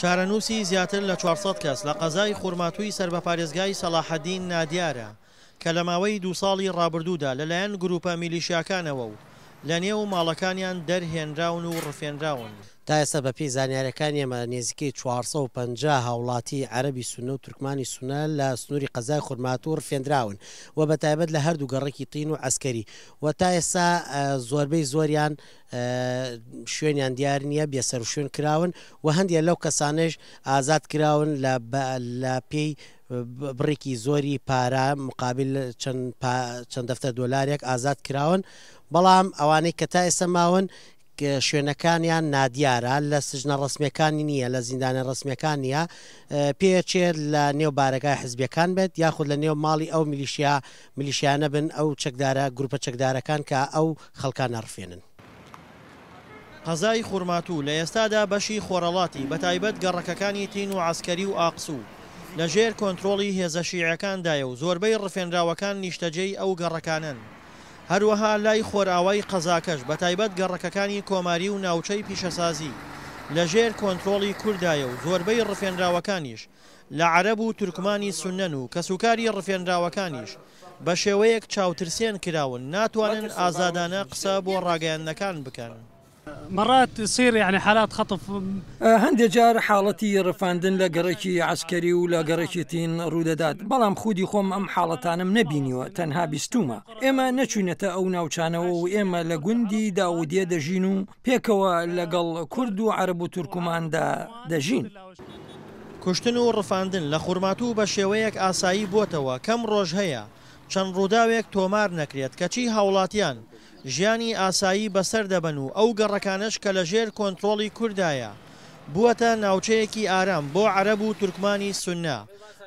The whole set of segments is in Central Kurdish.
چارەنووسی زیاتر لە 400 کەس لە قەزای خورماتووی سەر بە پارێزگای سەڵاحەدین نادیارە کە لە ماوەی دوو ساڵی ڕابردوودا لەلایەن گرووپە میلیشیاکانەوە و لەنێو ماڵەکانیان دەرهێنراون و ڕفێنراون. تا ئێستا بەپێی زانیارییەکانی ئێمە نێزیکەی 450 هاوڵاتی عەرەبی سوننە و تورکمانی سوننە لە سنووری قەزای خورماتوو ڕفێندراون و بەتایبەت لە هەردوو گەڕەکی تین و عەسکەری و تا ئێستا زۆربەی زۆریان شوێنیان دیار نییە، بێسەروشوێن کراون و هەندێک لەو کەسانەش ئازاد کراون لە پێی بڕێکی زۆری پارە مقابل چەند دەفتەر دۆلارێک ئازاد کراون، بەڵام ئەوانەی کە تا ئێستا ماون شوێنەکانیان نادیارە، لە سجنە ڕەسمییەکانی نییە، لە زیندانە ڕەسمییەکان نییە، پێچێت لە نێو بارەگای حزبییەکان بێت یاخود لە نێو ماڵی ئەو میلیشیا میلیشیانە بن، ئەو چەکدارە گروپە چەکدارەکان کە ئەو خەڵکانە ڕفێنن. قەزای خورماتوو لە ئێستادا بەشی خۆرەڵاتی بەتایبەت گەڕەکەکانی تین و عەسکەری و ئاقسوو لە ژێر کۆنترۆڵی هێزە شیعەکاندایە و زۆربەی ڕفێنراوەکان نیشتەجێی ئەو گەڕەکانەن. هەروەها لای خۆرئاوای قەزاکەش بەتایبەت گەڕەکەکانی کۆماری و ناوچەی پیشەسازی لە ژێر کۆنترۆڵی کورددایە و زۆربەی ڕفێنراوەکانیش لە عەرەب و تورکمانی سوننەن و کەسوکاری ڕفێنراوەکانیش بە شێوەیەک چاوترسێن کراون ناتوانن ئازادانە قسە بۆ ڕاگەیاندنەکان بکەن. مرات تصير يعني حالات خطف. هەندێک جار حاڵەتی ڕفاندن لە گەڕەکی عەسکەری و لە گەڕەکی تین ڕوودەدات، بەڵام خودی خۆم ئەم حاڵەتانەم نەبینیوە، تەنها بیستوومە. ئێمە نەچووینەتە ئەو ناوچانەوە و ئێمە لە گوندی داوودیە دەژین و پێکەوە لەگەڵ کورد و عەرەب و تورکماندا دەژین. کوشتن و ڕفاندن لە خورماتوو بە شێوەیەک ئاسایی بۆتەوە، کەم ڕۆژ هەیە چەند ڕووداوێک تۆمار نەکرێت، کەچی هاوڵاتیان ژیانی ئاسایی بەسەر دەبەن و ئەو گەڕەکانەش کە لەژێر کۆنترۆڵی کورددایە بووەتە ناوچەیەکی ئارام بۆ عەرەب و تورکمانی سوننە،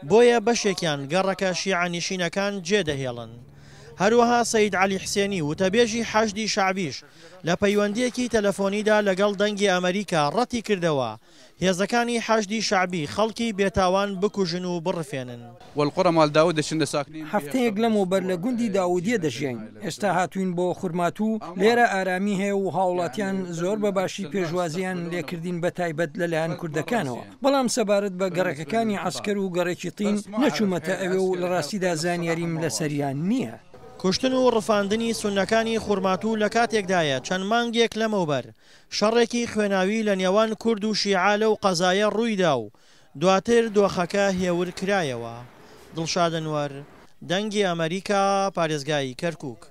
بۆیە بەشێکیان گەڕەکە شیعەنشینەکان جێدەهێڵن. هەروەها سەید عەلی حسێنی وتەبێژی حەشدی شەعبیش لە پەیوەندییەکی تەلەفۆنیدا لەگەڵ دەنگی ئەمەریکا ڕەتیکردەوە هێزەکانی حەشدی شەعبی خەڵکی بێتاوان بکوژن و بڕفێنن. هەفتەیەک لەمەوبەر لە گوندی داودیە دەژیاین، ئێستا هاتووین بۆ خورماتوو، لێرە ئارامی هەیە و هاوڵاتیان زۆر بە باشی پێشوازییان لێکردین بەتایبەت لەلایەن کوردەکانەوە، بەڵام سەبارەت بە گەڕەکەکانی عەسکەر و گەڕەکی تین نەچوومەتە ئەوێ و لە ڕاستیدا زانیاریم لەسەریان نییە. کوشتن و ڕفاندنی سوننەکانی خورماتوو لەکاتێکدایە چەند مانگێک لەمەوبەر شەڕێکی خوێناوی لە نێوان کورد و شیعە لەو قەزایە ڕوویدا و دواتر دۆخەکە هێور کرایەوە. دڵشاد ئەنوەر، دەنگی ئەمەریکا، پارێزگای کەرکوک.